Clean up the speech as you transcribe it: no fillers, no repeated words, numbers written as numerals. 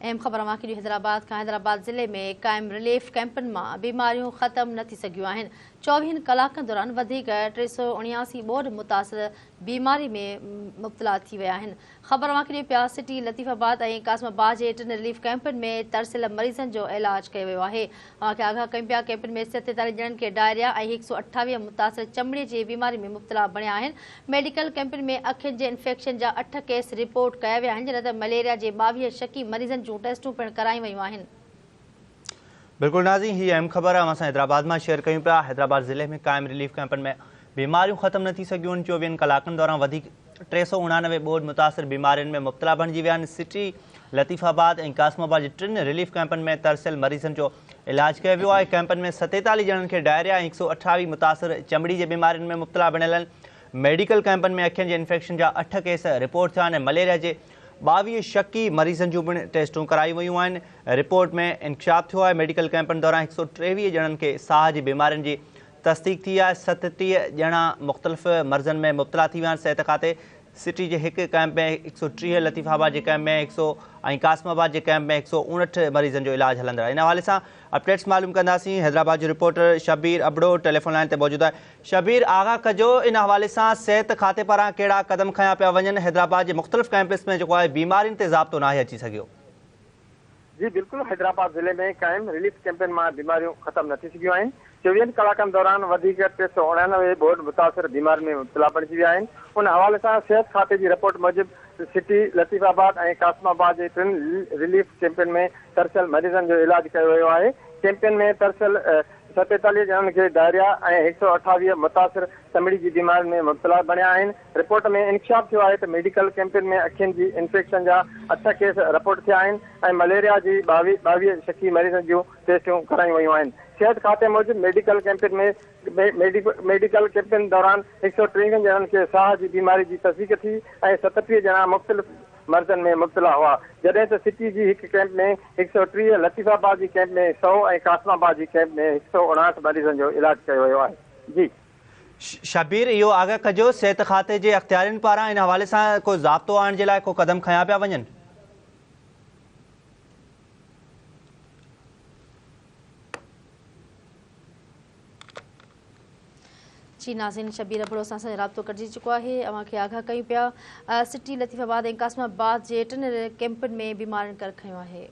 اهم خبر اوهان کي ڏيون حيدرآباد کان حيدرآباد ضلعي ۾ قائم رليف ڪئمپن مان بيماريون ختم نه ٿي سگهيون آهن چوويهن ڪلاڪن دوران وڌيڪ 379 ٻوڏ متاثر بيماري ۾ مبتلا ٿي ويا آهن خبر اوهان کي ڏيون پيا سٽي لطيف آباد ۽ قاسم آباد جي ٽن رليف ڪئمپن ۾ ترسيل مريضن جو علاج ڪيو ويو آهي اوهان کي آگاهه ڪيون پيا ڪئمپن ۾ 47 ڄڻن کي ڊائريا ۽ 128 متاثر چمڙي جي بيماري ۾ مبتلا بڻيا آهن ميڊيڪل ڪئمپن ۾ اکين جي انفيڪشن جا اٺ ڪيس رپورٽ ڪيا ويا آهن جڏهن ته مليريا جي 22 شڪي مريضن جون ٽيسٽون پڻ ڪرايون ويون آهن. بلڪل ناظرين هي اهم خبر اوهان سان حيدرآباد مان شيئر ڪيون پيا حيدرآباد ضلعي ۾ قائم رليف ڪئمپن ۾ بيماريون ختم نه ٿي سگهيون آهن چوويهن ڪلاڪن دوران وڌيڪ 389 ٻوڏ متاثر بيمارين ۾ مبتلا بڻجي ويا آهن سٽي لطيف آباد ۽ قاسم آباد جي ٽن رليف ڪئمپن ۾ ترسيل مريضن جو علاج ڪيو ويو آهي ڪئمپن ۾ 47 ڄڻن کي ڊائريا ۽ 128 متاثر چمڙي جي بيمارين ۾ مبتلا بڻيل آهن ميڊيڪل ڪئمپن ۾ اکين جي انفيڪشن جا اٺ ڪيس رپورٽ ٿيا آهن ۽ مليريا جي 22 شڪي مريضن جون پڻ ٽيسٽون ڪرايون ويون آهن رپورٽ ۾ انڪشاف ٿيو آهي ميڊيڪل ڪئمپن دوران 123 ڄڻن کي ساهه جي بيمارين جي تصديق ٿي آهي، 37 ڄڻا مختلف مرضن ۾ مبتلا ٿي ويا آهن، صحت کاتي سٽي جي هڪ ڪئمپ ۾ 130، لطيف آباد جي ڪئمپ ۾ 100 ۽ قاسم آباد جي ڪئمپ ۾ 159 مريضن جو علاج هلندڙ آهي. ان حوالي سان اپڊيٽس معلوم ڪنداسين، حيدرآباد جو reporter Shabbir Abro telephone line تي موجود آهي. شبير آغا ڪجو ان حوالي سان صحت کاتي پاران ڪهڙا قدم کنيا پيا وڃن، حيدرآباد جي مختلف ڪئمپس ۾ جيڪو آهي بيمارين تي ضابطو ناهي اچي سگهيو. جي بلڪل حيدرآباد ضلعي ۾ قائم رليف ڪئمپن مان بيماريون ختم نه ٿي سگهيون آهن، چوويهن ڪلاڪن دوران وڌيڪ 389 ٻوڏ متاثر بيمارين ۾ مبتلا بڻجي ويا آهن، ان حوالي سان صحت کاتي جي رپورٽ موجب سٽي، لطيف آباد ۽ قاسم آباد جي ٽن رليف ڪئمپن ۾ ترسيل مريضن جو علاج ڪيو ويو آهي، ڪئمپن ۾ ترسيل 47 ڄڻن کي ڊائريا ۽ 128 متاثر چمڙي جي بيمارين ۾ مبتلا بڻيا آهن، رپورٽ ۾ انڪشاف ٿيو آهي ته ميڊيڪل ڪئمپن ۾ اکين جي انفيڪشن جا اٺ ڪيس رپورٽ ٿيا آهن ۽ مليريا جي 22 شڪي مريضن جون ٽيسٽون ڪرايون ويون آهن. صحت کاتي موجب ميڊيڪل ڪئمپن ۾ ميڊيڪل ڪئمپن دوران 153 ڄڻن کي ساهه جي بيماري جي تصديق ٿي ۽ 37 ڄڻا مختلف مرضن ۾ مبتلا هئا جڏهن ته سٽي جي هڪ ڪئمپ ۾ 130، لطيف آباد جي ڪئمپ ۾ 100 ۽ قاسم آباد جي ڪئمپ ۾ 159 مريضن جو علاج ڪيو ويو آهي. جي. شبير اهو آگاهه ڪجو صحت کاتي جي اختيارين پاران ان حوالي سان ڪو ضابطو آڻڻ جي لاء ڪو قدم کنيا پيا وڃن؟ جي ناظرين شبير ابڙو سان اسان جو رابطو ڪٽجي چڪو آهي اوهان کي آگاهه ڪيون پيا سٽي لطيف آباد ۽ قاسم آباد جي ٽن ڪيمپن ۾ بيمارين ڪر کنيو آهي.